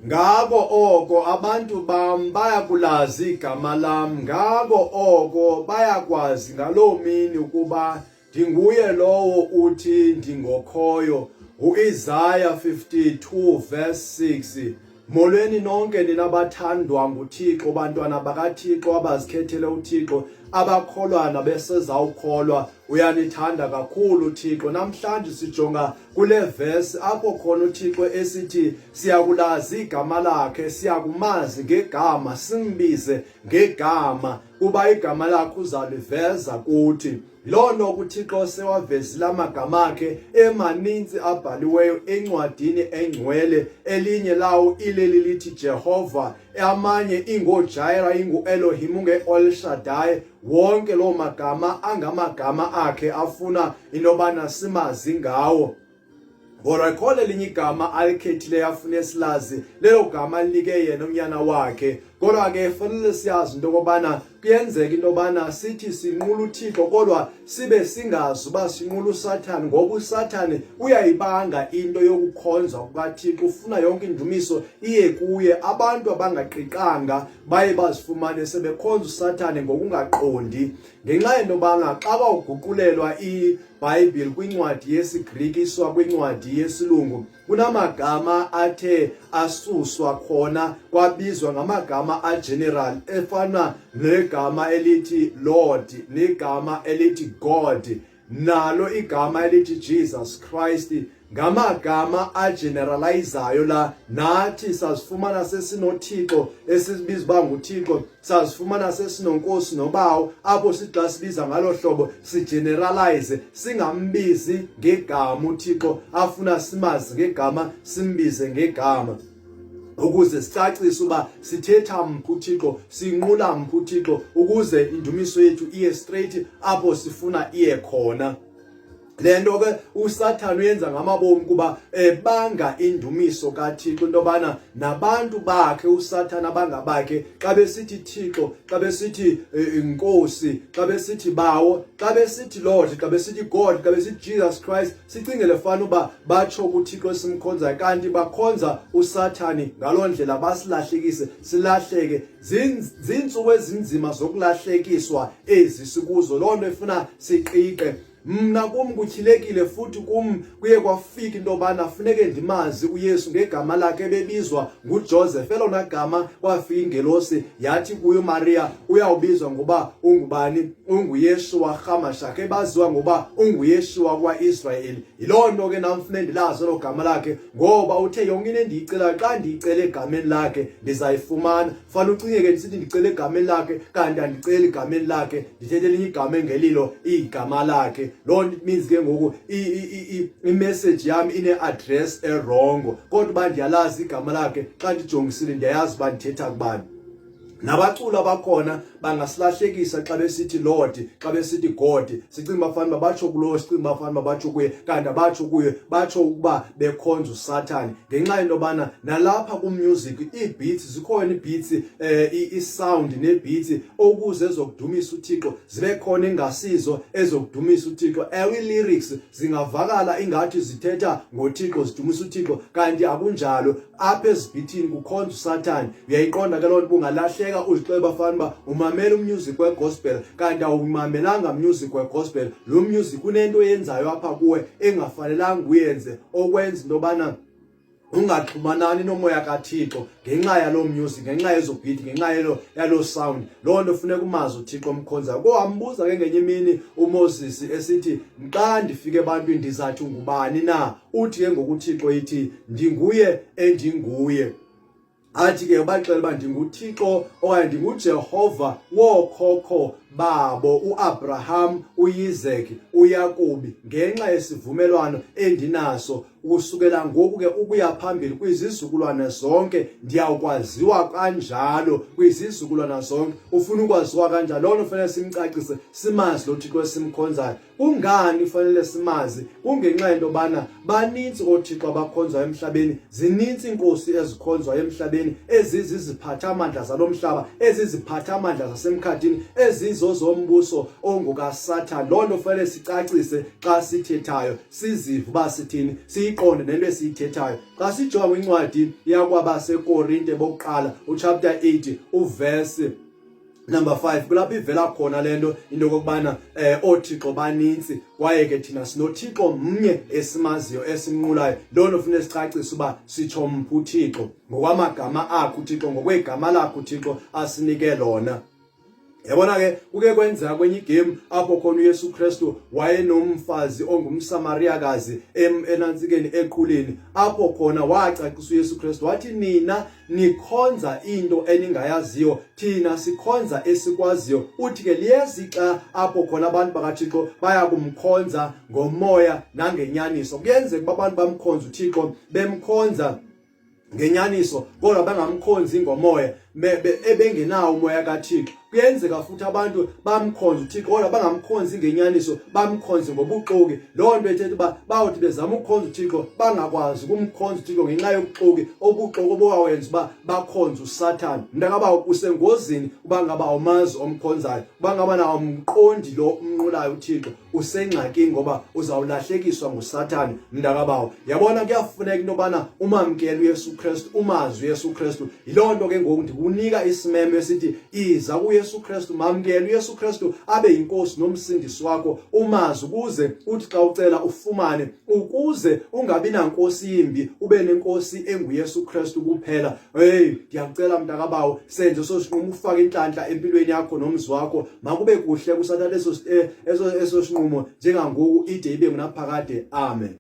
Ngako oko abantu bam bayakulazi igama lam, ngako oko bayakwazi ngaloo mini ukuba ndinguye lowo uthi ndingokhoyo. UIsaya 52 verse 6. Molweni nonke nina bathandwa nguThixo, bantwana bakaThixo abazikhethele uThixo, abakholwa nabesezawukholwa. Uyanithanda kakhulu uThixo. Namhlanje sijonga kule verse apho khona uThixo esithi siyakulazi igama lakhe, siyakumazi ngegama, simbize ngegama, kuba igama lakhe uzaliveza kuthi. Loo nto kuThixo sewavezile amagama akhe emaninzi abhaliweyo encwadini engcwele. Elinye lawo ileli lithi Jehova, amanye ingoJaira, inguElohim, unge-El Shaddai. Wonke loo magama angamagama akhe afuna inobana simazi ngawo. Kodwa ikhona elinye igama alikhethileyo afune silazi, lelo gama alinike yena unyana wakhe. Kodwa ke fanele siyazi into yokobana kuyenzeka into yobana sithi sinqula uThixo kodwa sibe singazi uba sinqula uSathane, ngoba uSathane uyayibanga into yokukhonza kukaThixo, ufuna yonke indumiso iye kuye. Abantu abangaqiqanga baye bazifumane sebekhonza uSathane ngokungaqondi, ngenxa yento yobana xa kwawuguqulelwa iBhayibhile kwincwadi yesiGriki iswa kwincwadi yesiLungu, kunamagama athe asuswa khona kwabizwa ngamagama ageneral efana negama elithi Lord negama elithi God, nalo igama elithi Jesus Christ. Ngamagama ageneralizayo la. Nathi sazifumana sesinoThixo esizibiza uba nguThixo, sazifumana sesinonkosi nobawo, apho sithi xa sibiza ngalo hlobo sigeneralize, singambizi ngegama uThixo afuna simazi ngegama, simbize ngegama ukuze sicacise uba sithetha mphi uThixo, sinqula mphi uThixo, ukuze indumiso yethu iye straight apho sifuna iye khona. Le nto ke uSathane uyenza ngamabomi kuba ebanga indumiso kaThixo, into yobana nabantu bakhe uSathane abangabakhe xa besithi Thixo, xa besithi Nkosi, xa besithi Bawo, xa besithi Lord, xa besithi God, xa besithi Jesus Christ, sicingele fana uba batsho kuThixo esimkhonzayo, kanti bakhonza uSathane. Ngaloo ndlela basilahlekise, silahleke. Ziintsuku ezinzima zokulahlekiswa ezi sikuzo, loo nto ifuna siqiqe. Mna kum kutyhilekile futhi kum kuye kwafika into yobana funeke ndimazi uYesu ngegama lakhe ebebizwa nguJoseph. Elona gama kwafika ingelosi yathi kuyo uMariya uyawubizwa ngoba ungubani? UnguYeshua Hamashak, ebaziwa ngoba unguYeshua kwaIsrayeli. Yiloo nto ke nam fune ndilazi elo gama lakhe, ngoba uthe yonke into endiyicelayo xa ndiyicele egameni lakhe ndizayifumana. Fanele ucinge ke ndisithi ndicela egameni lakhe kanti andiceli egameni lakhe, ndithethe elinye igama engelilo igama lakhe. Loo nto means ke ngoku imessage yam ine-address erongo, kodwa uba ndiyalazi igama lakhe, xa ndijongisile ndiyayazi uba ndithetha kubani. Nabaculi abakhona bangasilahlekisa xa besithi Lord, xa besithi God, sicinga bafana batsho kulo, sicinga bafana batsho kuye, kanti abatsho kuye, batsho ukuba bekhonza uSathane. Ngenxa yento yobana nalapha ku-music ii-beats zikhona, ii-beats i-sound nee-beats okuze ezokudumisa uThixo zibe khona, engasizo ezokudumisa uThixo. Ewe, ii-lyrics zingavakala ingathi zithetha ngoThixo, zidumisa uThixo, kanti akunjalo. Apha ezibhithini kukhonza uSathane. Uyayiqonda ke loo nto, ungalahleka uzixele bafana uba umamela umusic wegospel, kanti awumamelanga music wegospel. Lo music unento eyenzayo apha kuwe engafanelanga uyenze, okwenza into yobana ungaxhumanani nomoya kaThixo ngenxa yaloo music, ngenxa yezo beat, ngenxa yalo sound. Loo nto funeka umazi uThixo omkhonzayo. Kowambuza ke ngenye imini uMoses esithi, xa ndifike ebantwini ndizathi ungubani na? Uthi ke ngoku uThixo ithi, ndinguye endinguye. Athi ke ubaxela uba ndinguThixo okanye ndinguJehova wookhokho babo uAbraham, uIsaac, uYakobi, ngenxa yesivumelwano endinaso ukusukela ngoku ke ukuya phambili kwizizukulwana zonke, ndiyawukwaziwa kanjalo kwizizukulwana zonke. Ufuna ukwaziwa kanjalo, loo nto fanele simcacise, simazi lo Thixo esimkhonzayo. Kungani fanele simazi? Kungenxa yento yobana baninzi oothixo abakhonzwayo emhlabeni, zininzi iinkosi ezikhonzwayo emhlabeni, eziziziphathamandla zalo mhlaba, eziziphathamandla zasemkhathini, ezizo zombuso ongukaSathane. Loo nto fanele sicacise xa sithethayo, sizive uba sithini. Siyiqonde nento esiyithethayo. Xa sijonga kwincwadi yakwabaseKorinte bokuqala uchapter 8 uverse number 5, kulapho ivela khona le nto, into yokokubana oothixo banintsi kwaye ke thina sinoThixo mnye esimaziyo, esimnqulayo. Loo nto funeka sicacise uba sitsho mphi uThixo ngokwamagama akhe uThixo, ngokwegama lakhe uThixo asinike lona. Yabona ke, kuke kwenzeka kwenye igame apho khona uYesu Kristu wayenomfazi ongumSamariyakazi enantsikeni equleni, apho khona wacacisa uYesu Kristu wathi, "Nina nikhonza into eningayaziyo, thina sikhonza esikwaziyo." Uthi ke liyeza ixa apho khona abantu bakaThixo baya kumkhonza ngomoya nangenyaniso. Kuyenzeka uba abantu bamkhonza uThixo, bemkhonza ngenyaniso, kodwa bangamkhonzi ngomoya, ebengenawo umoya kaThixo. Kuyenzeka futhi abantu bamkhonze uThixo kodwa bangamkhonzi ngenyaniso, bamkhonze ngobuxoki. Loo nto ethetha uba bawuthi bezama ukukhonza uThixo, bangakwazi ukumkhonza uThixo ngenxa yobuxoki, obuxoki obuwawenza uba bakhonze uSathane. Mntakaba, usengozini uba ngaba awumazi omkhonzayo, uba ngaba nawumqondi lo umnqulayo uThixo, usengxakini ngoba uzawulahlekiswa nguSathane. Mntakabawo, yabona, kuyafuneka into yobana umamkele uYesu Kristu, umazi uYesu Kristu. Yiloo nto ke ngoku ndikunika isimemo esithi iza kuYesu Kristu, mamkele uYesu Kristu abe yinkosi nomsindisi wakho, umazi ukuze uthi xa ucela ufumane, ukuze ungabi nankosi yimbi, ube nenkosi enguYesu Kristu kuphela. Hey, ndiyakucela mntakabawo, senze eso sinqumo ufake inhlanhla empilweni yakho nomzi wakho. Makube kuhle kusathatha eso sinqumo njengangoku ide ibe ngunaphakade. Amen.